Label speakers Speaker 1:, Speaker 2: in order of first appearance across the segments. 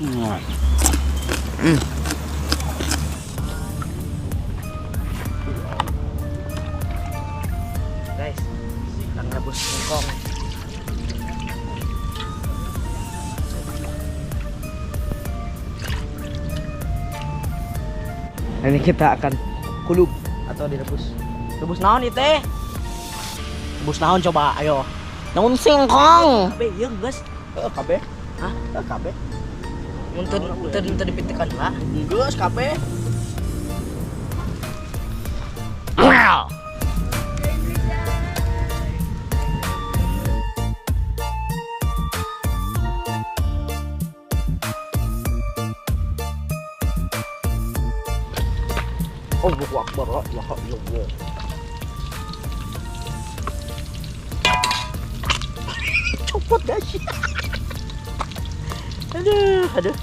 Speaker 1: Guys, kita ngerebus singkong. Ini kita akan kulub atau direbus. Rebus naon itu teh?
Speaker 2: Rebus naon coba, ayo. Naon singkong?
Speaker 1: Kabeh ieu geus.
Speaker 2: Heeh, kabeh.
Speaker 1: Hah?
Speaker 2: Heeh, kabeh.
Speaker 1: Mun teu teu dipitekan lah.
Speaker 2: Geus kabeh. Allahu Akbar, la ilaha illallah. Copot guys. Aduh, aduh.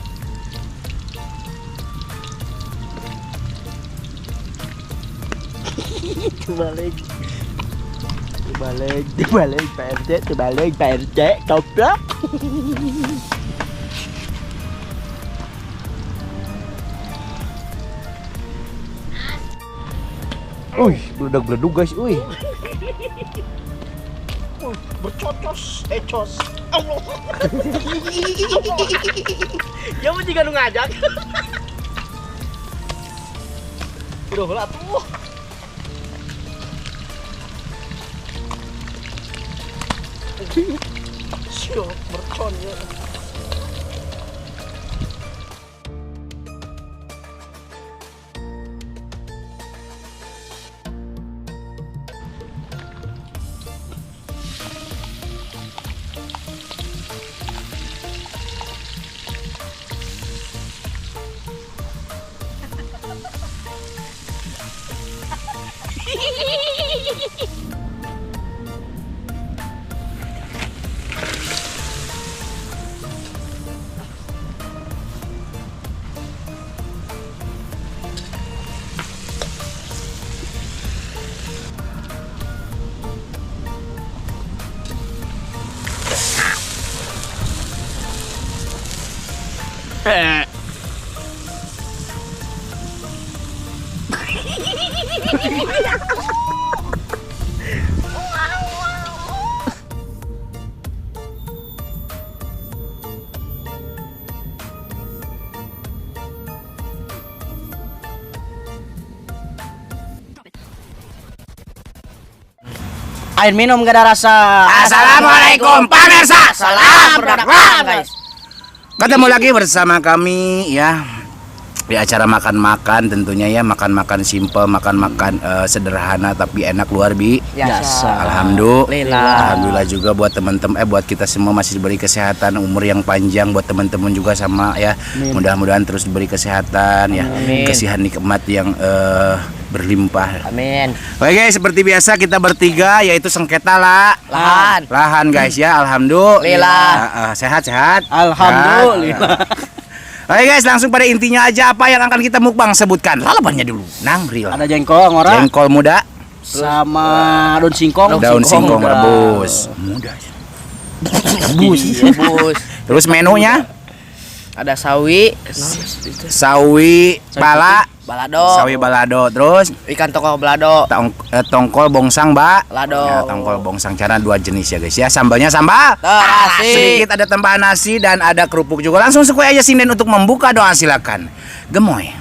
Speaker 2: Terbalik. Terbalik, terbalik Pak RT, terbalik Pak RT, goblok.
Speaker 3: Wih, beledak-beleduk guys, wih.
Speaker 2: Bercocos, ecos. Allah. Ya mau juga nu ngajak. Udah lah tuh. Siok, mercon ya. Air minum gak ada rasa.
Speaker 3: Assalamualaikum pemirsa.
Speaker 1: Salam produk guys.
Speaker 3: Ketemu lagi bersama kami ya di acara makan-makan tentunya ya, makan-makan simple, makan-makan sederhana tapi enak luar biasa. Alhamdulillah. Alhamdulillah juga buat teman-teman, buat kita semua masih diberi kesehatan, umur yang panjang buat teman-teman juga sama ya. Mudah-mudahan terus diberi kesehatan ya, kesihan nikmat yang berlimpah.
Speaker 1: Amin.
Speaker 3: Oke guys, seperti biasa kita bertiga yaitu sengketa lah
Speaker 1: lahan.
Speaker 3: Lahan guys ya, alhamdulillah. Sehat-sehat.
Speaker 2: Alhamdulillah.
Speaker 3: Oke guys, langsung pada intinya aja apa yang akan kita mukbang, sebutkan lalapannya dulu. Nang real.
Speaker 2: Ada jengkol ngora.
Speaker 3: Jengkol muda
Speaker 2: sama daun singkong.
Speaker 3: Daun singkong rebus. Muda.
Speaker 1: Rebus. Rebus.
Speaker 3: Terus menunya
Speaker 1: ada sawi,
Speaker 3: sawi bala,
Speaker 1: balado,
Speaker 3: sawi balado, terus
Speaker 1: ikan tongkol balado,
Speaker 3: tongkol bongsang, Mbak.
Speaker 1: Lado.
Speaker 3: Ya, tongkol bongsang cara dua jenis ya guys ya. Sambalnya sambal
Speaker 1: terasi.
Speaker 3: Sedikit ada tambahan nasi dan ada kerupuk juga. Langsung sekui aja sinden untuk membuka doa, silakan. Gemoy.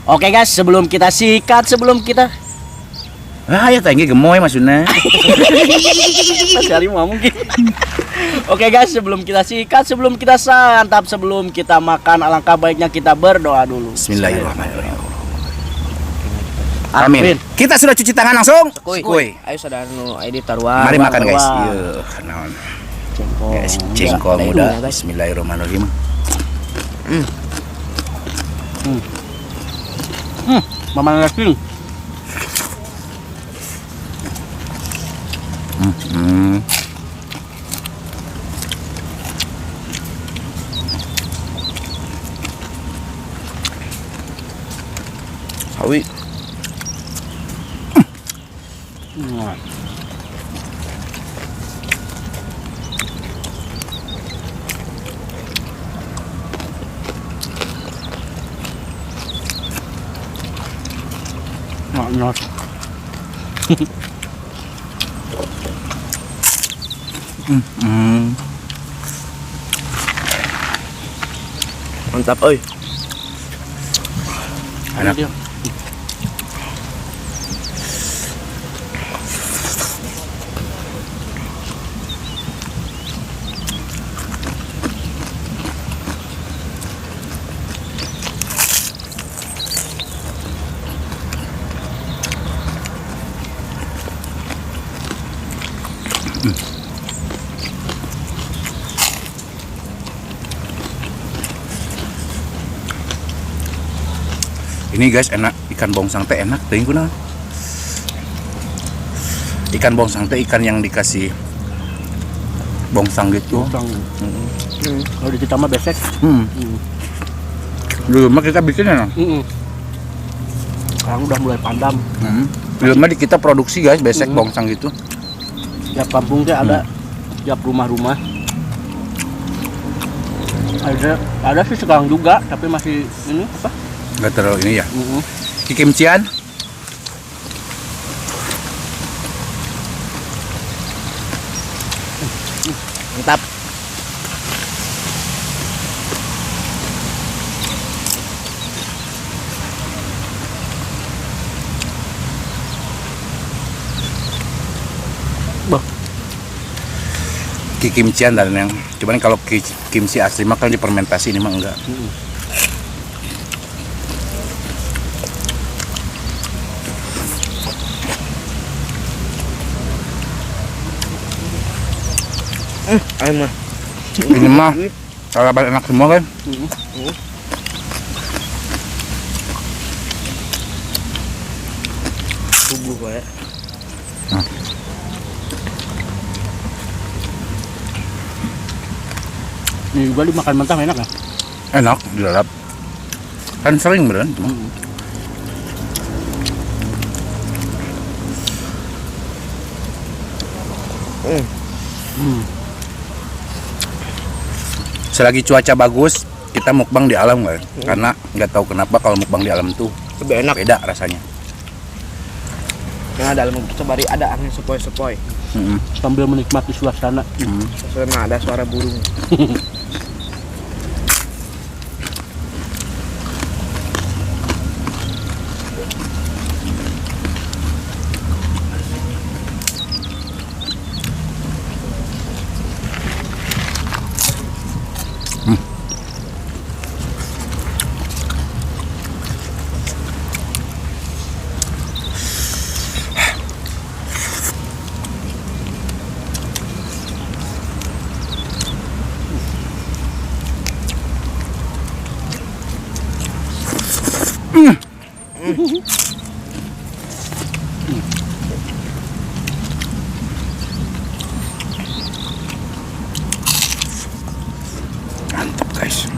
Speaker 2: Oke guys, sebelum kita sikat, sebelum kita
Speaker 3: ya tanggi gemoy maksudnya.
Speaker 2: Mas Ali mau mungkin. Oke guys, sebelum kita sikat, sebelum kita santap, sebelum kita makan, alangkah baiknya kita berdoa dulu.
Speaker 3: Bismillahirrahmanirrahim. Amin. Kita sudah cuci tangan langsung.
Speaker 1: Sekui. Ayo saudara nu aya ditaruhan.
Speaker 3: Mari makan guys. Yeuh, naon. Guys, jengkol muda. Bismillahirrahmanirrahim.
Speaker 2: Mama lagi.
Speaker 1: Sawi.
Speaker 2: Not.
Speaker 1: Mantap euy.
Speaker 3: Enak. Ini guys enak, ikan bongsang teh enak teuing kunaon. Ikan bongsang teh ikan yang dikasih bongsang gitu.
Speaker 2: Bongsang. Kalau di kita mah besek.
Speaker 3: Dulu mah kita bikin ya, Nong?
Speaker 2: Sekarang udah mulai pandam.
Speaker 3: Dulu mah di kita produksi guys besek bongsang gitu.
Speaker 2: Tiap kampung teh ada, tiap rumah-rumah. Ada sih sekarang juga, tapi masih ini apa?
Speaker 3: Nggak terlalu ini ya. Kikimcian.
Speaker 1: Mantap.
Speaker 2: Bah.
Speaker 3: Kikimcian dan yang cuman kalau kimchi asli mah kan dipermentasi, ini mah enggak.
Speaker 1: Ayam mah.
Speaker 3: Ini mah sarapan enak semua kan?
Speaker 1: Bubur kayak.
Speaker 3: Nah.
Speaker 2: Ini juga dimakan mentah enak ya?
Speaker 3: Enak, dilalap. Kan sering beneran cuma. Selagi cuaca bagus, kita mukbang di alam kan? Karena nggak tahu kenapa kalau mukbang di alam tuh
Speaker 1: lebih enak.
Speaker 3: Beda rasanya.
Speaker 1: Nah, dalam kita bari ada angin sepoi-sepoi.
Speaker 2: Sambil menikmati suasana.
Speaker 1: Suasana ada suara burung.
Speaker 3: Mantap guys.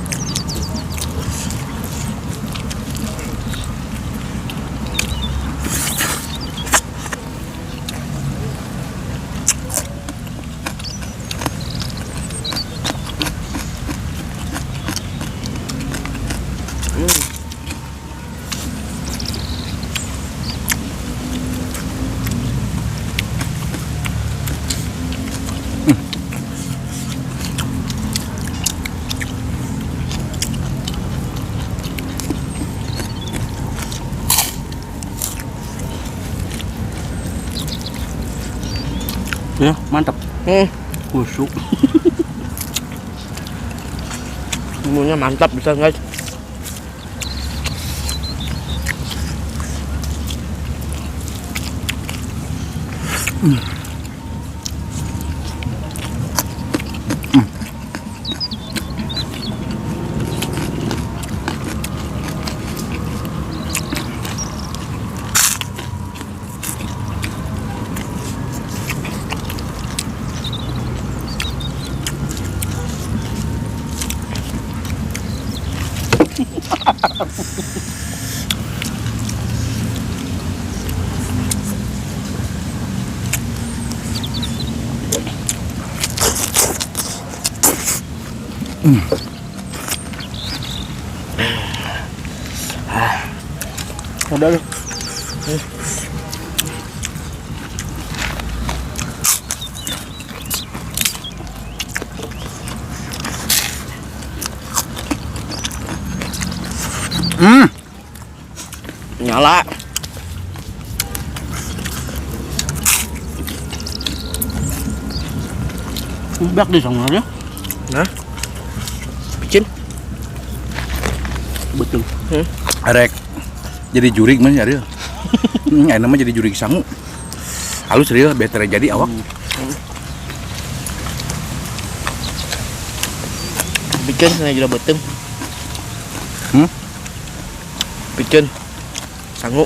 Speaker 2: Ya, mantap. Busuk.
Speaker 1: Bumbunya mantap bisa guys.
Speaker 2: Udah.
Speaker 1: Nyala.
Speaker 2: Bak di sana ya.
Speaker 1: Nah. Bikin.
Speaker 2: Betul.
Speaker 3: Arek. Jadi jurig mah ya. Enak mah jadi jurig sangu. Halus real better jadi awak.
Speaker 1: Bikin sana jero beuteung. Bikin. Sangu.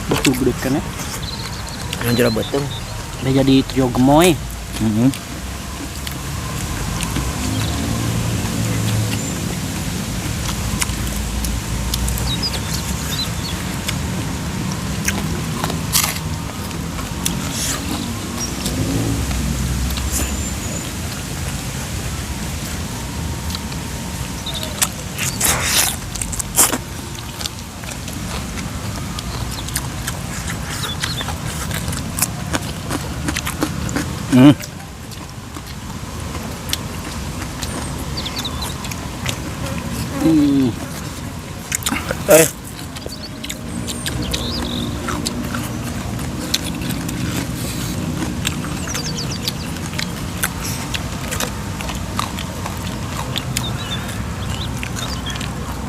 Speaker 2: Betul gede kan ya.
Speaker 1: Yang jero beuteung.
Speaker 2: Udah jadi trio gemoy.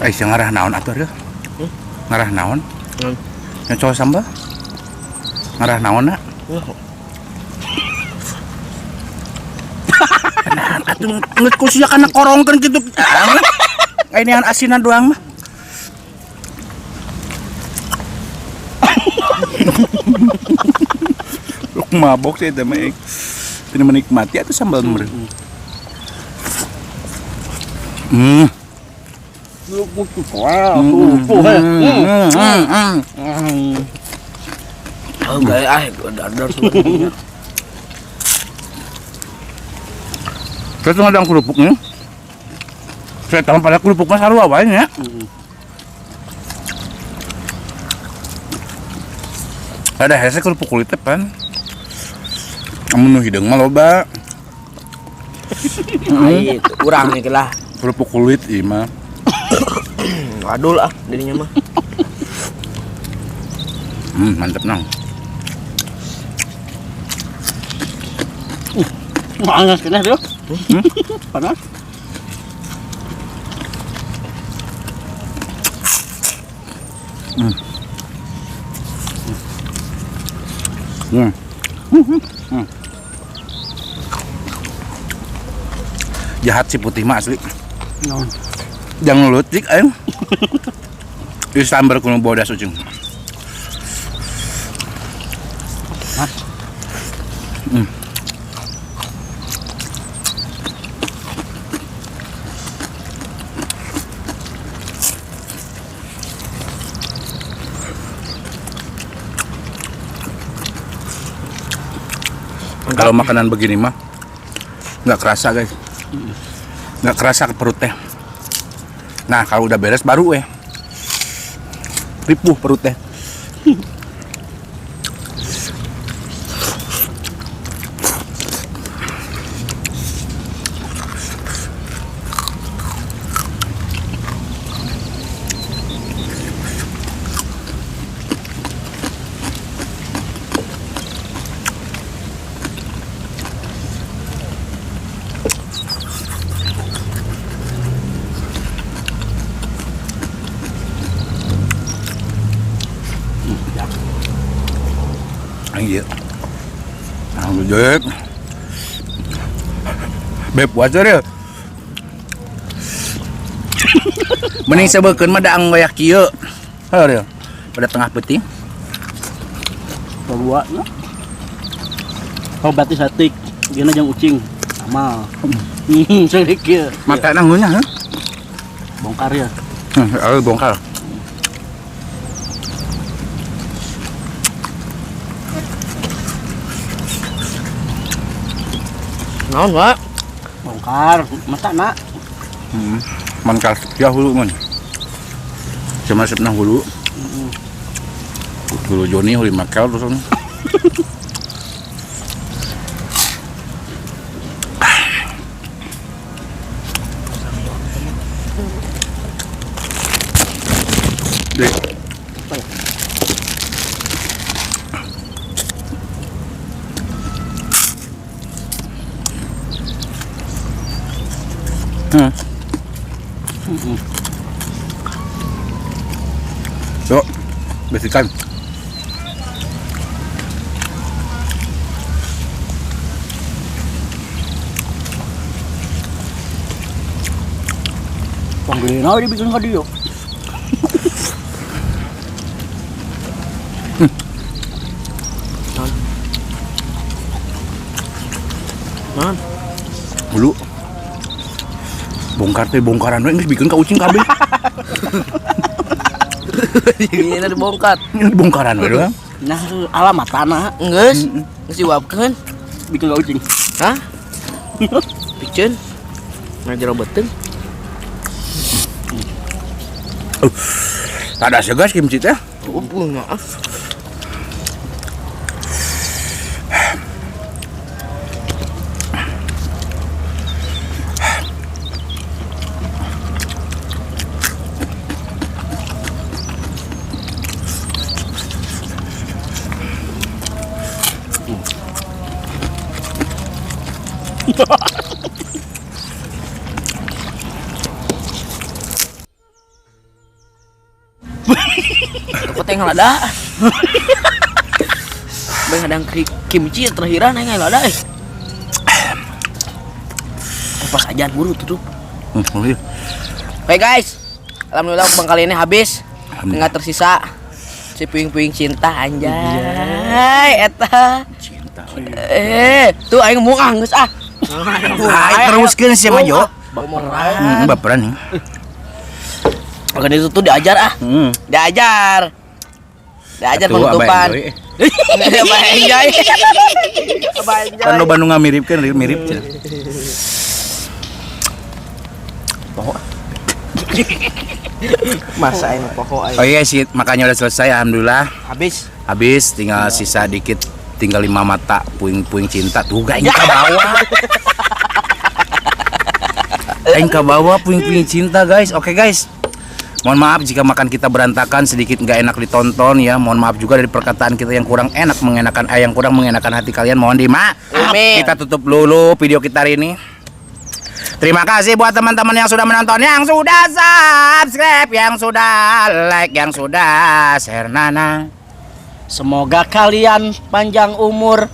Speaker 3: Sing ngarah naon atuh reuh? Ngarah naon? Nyocol sambal? Ngarah naon na? Nah, atuh ngeut ku sia kana korongkeun kitu. Ainian asinan doang mah. Lu mabok sih eta mah. Tidak menikmati atuh sambal meureun.
Speaker 1: Oh, gaya ah, dar-dar sebenarnya.
Speaker 3: Saya tuh ngadang kerupuknya. Saya tahu pada kerupuknya sarua wae nya. Ada hese kerupuk kulit teh pan. Amun nu hideung mah loba.
Speaker 1: Ai, urang nih lah.
Speaker 3: Kerupuk kulit ieu mah.
Speaker 1: Adul ah dirinya mah.
Speaker 3: Mantap nang.
Speaker 2: Panas kena tuh. Panas.
Speaker 3: Jahat si putih mah asli. Jangan lutik aing. Ieu sambar kuno bodas ujung.
Speaker 2: Mas.
Speaker 3: Kalau makanan begini mah nggak kerasa guys, nggak kerasa ke perut teh. Nah kalau udah beres baru ripuh perut teh. Iya. Alhamdulillah. Beb wajar ya. Mending sebekeun mah daang goyak kieu. Heuh ya. Pada tengah peuting.
Speaker 2: Bawa na. Oh berarti satik. Gina jeung ucing. Amal. Seurik kieu.
Speaker 3: Mata nanggunya, heuh.
Speaker 2: Bongkar ya.
Speaker 3: Heuh, bongkar.
Speaker 1: Naon, Pak?
Speaker 2: Bongkar, mata nak.
Speaker 3: Mangkal ya hulu mun. Cuma resepna hulu. Guru Joni huli makel terus. Deh. Yuk, bersihkan.
Speaker 2: Panggilin aja dibikin ka dieu.
Speaker 1: Non.
Speaker 3: Bulu. Bongkar teh bongkaran we geus bikin ka ucing kabeh.
Speaker 1: Ini dibongkar.
Speaker 3: Ini bongkaran we doang.
Speaker 2: Nah, alamat tanah
Speaker 1: Geus. Geus diuapkeun.
Speaker 2: Bikin ka ucing.
Speaker 1: Hah? Piceun. Ngajero beuteung.
Speaker 3: Ada segas kimchi teh.
Speaker 1: Maaf. Aku teh ngelada. Bang hadang kimchi terakhiran aing ngelada eh. Pas ajan buru tutup. Oke guys, alhamdulillah mukbang kali ini habis. Enggak tersisa si puing-puing cinta anjay eta.
Speaker 3: Cinta.
Speaker 1: Tuh aing muang geus ah.
Speaker 3: Aing teruskeun sih mah Jo.
Speaker 1: Baperan.
Speaker 3: Baperan nih.
Speaker 1: Oke itu tuh diajar ah. Diajar. Diajar penutupan. Abah enjoy. Abah enjoy.
Speaker 3: Kan lo Bandung ngamiripkeun mirip.
Speaker 1: Poho. Masa ini poho aing.
Speaker 3: Oh iya sih, makanya udah selesai alhamdulillah.
Speaker 1: Habis.
Speaker 3: Habis, tinggal sisa dikit, tinggal 5 mata puing-puing cinta. Tuh gak aing ka bawah. Aing ka bawah puing-puing cinta, guys. Oke, guys. Mohon maaf jika makan kita berantakan, sedikit nggak enak ditonton ya. Mohon maaf juga dari perkataan kita yang kurang enak mengenakan, yang kurang mengenakan hati kalian. Mohon dimaaf. Kita tutup dulu video kita hari ini. Terima kasih buat teman-teman yang sudah menonton, yang sudah subscribe, yang sudah like, yang sudah share nana.
Speaker 2: Semoga kalian panjang umur.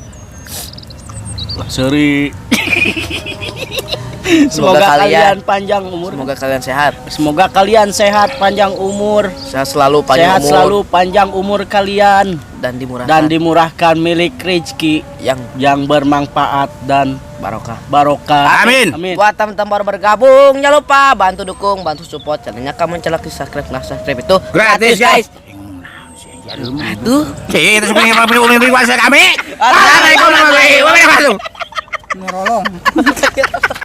Speaker 2: Lah seri. Semoga kalian panjang umur.
Speaker 1: Semoga kalian sehat.
Speaker 2: Semoga kalian sehat, panjang umur.
Speaker 1: Sehat selalu, panjang
Speaker 2: sehat
Speaker 1: umur.
Speaker 2: Selalu panjang umur kalian
Speaker 1: dan dimurahkan.
Speaker 2: Dan dimurahkan milik rezeki yang bermanfaat dan
Speaker 1: barokah.
Speaker 2: Barokah.
Speaker 3: Amin.
Speaker 2: Amin.
Speaker 1: Buat teman-teman baru bergabung, jangan lupa bantu dukung, bantu support channelnya. Kamu celak di subscribe, nah subscribe itu
Speaker 3: gratis, guys.
Speaker 1: Aduh.
Speaker 3: Itu sebenarnya kami. Assalamualaikum warahmatullahi wabarakatuh.
Speaker 2: Ngerolong.